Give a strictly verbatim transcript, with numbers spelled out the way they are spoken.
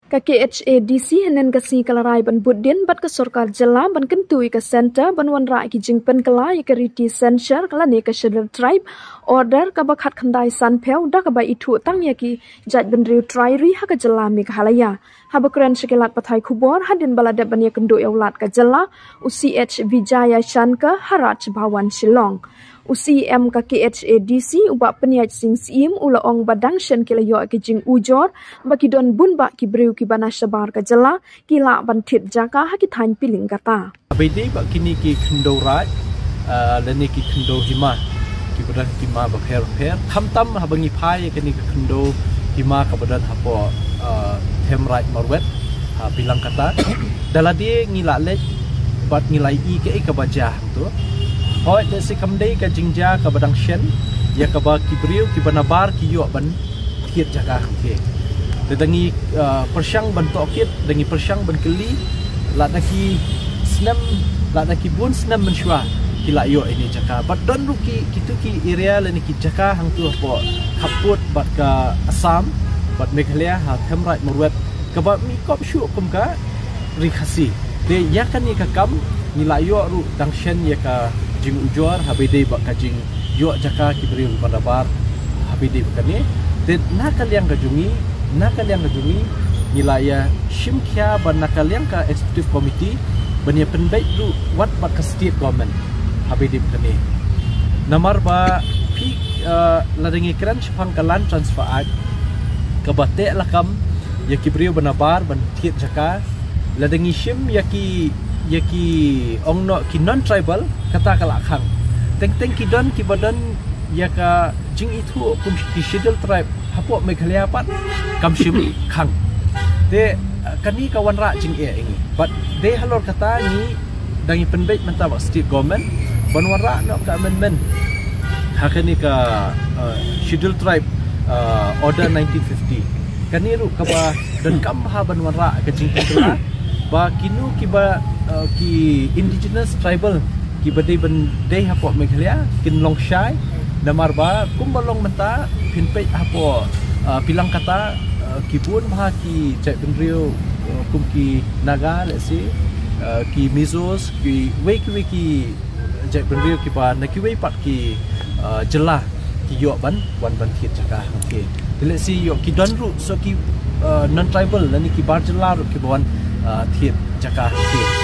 Ka K H A D C hynnin ka sngi ka la rai ban bud dien bad ka sorkar jylla ban kyntu ïa ka Centre ban wanrah ki jingpynkylla ïa ka riti census lane ka Scheduled Tribe Order kaba khatkhyndai sanphew da kaba ithuh tang ïa ki jaitbynriew trai ri ha ka jylla Meghalaya. Haba kren sha ki lad pathai khubor hadien ba la dep ban ïakynduh ïa u Lat ka jylla, u C H Vijayashankar ha Raj Bhavan Shillong. U C E M ka K H A D C, u Bah Pynïaid Sing Syiem, u la ong ba dang shen ki la ïoh ki jingujor ba ki don bun bah ki briew kiba na shabar ka jylla ki lah ban thied jaka ha ki thaiñ Pilingkata. Haba ïadei bad kine ki khyndew raid, ah, lane ki khyndew hima, kiba don hima bapher bapher, khamtam haba ngi phai ïa kane ka khyndew hima kaba don hapoh, ah, them raid Marwet ha Pilingkata. Da lade ngi la leit bad ngi la ïohi kaei kaba jia hangto. Hooid, lehse kam dei ka jingjia kaba dang shen ïa kaba ki briew kiba nabar ki ïoh ban thied jaka hangto. Te da ngi, ah, pyrshang ban tohkit, da ngi pyrshang ban kylli, lada ki snem, lada ki bun snem mynshuwa ki la ïoh ïa ine i jaka. Bad don ruh ki, kito ki area lane ki jaka hangto hapoh khappud bad ka Assam bad Meghalaya ha them raid Marwet kaba mih kop shuh kum ka Ri Khasi. Te ïa kane ka kam ngi la ïoh ruh dang shen ïa ka jingujor haba ïadei bad ka jingïoh jaka ki briew kiba nabar haba ïadei bad kane. Te na ka liang ka jong ngi, na ka liang ka jong ngi, ngi la ïa shim khia ba na ka liang ka Executive Committee ban ïa pynbeit ruh wat bad ka State Government haba ïadei bad kane. Namar ba phi, eh, lada ngi kren shaphang ka Land Transfer Act, kaba teh lakam ïa ki briew ba nabar ban thied jaka, lada ngi shim ïa ki, ïa ki ong noh ki non-tribal, kata ka la khang. Teng teng ki don kiba don ïa ka jingithuh kum ki Scheduled Tribe hapoh Meghalaya pat kam shym khang. Te, eh, kane ka wanrah jingeh ïa ngi. Bad dei halor kata ngi dang ïa pynbeit mynta bad State Government ban wanrah noh ka amendment ha kane ka, eh, Scheduled Tribe, eh, Order nineteen fifty. Kane ruh kaba donkam bha ban wanrah ka jingpynkylla ba kino kiba, eh, ki indigenous tribal kiba dei ban dei hapoh Meghalaya kin long shai. Namar ba kumba long mynta phin peit hapoh, eh, Pilangkata, eh, ki bun bha ki jaitbynriew, eh, kum ki Naga, let's say, eh, ki Mizos, kiwei kiwei ki jaitbynriew kiba na kiwei pat ki, eh, jylla ki ïoh ban wan ban thied jaka hangto. Te let's say ïoh ki don ruh so ki, eh, non-tribal lane ki bar jylla ruh kiba wan, eh, thied jaka hangto.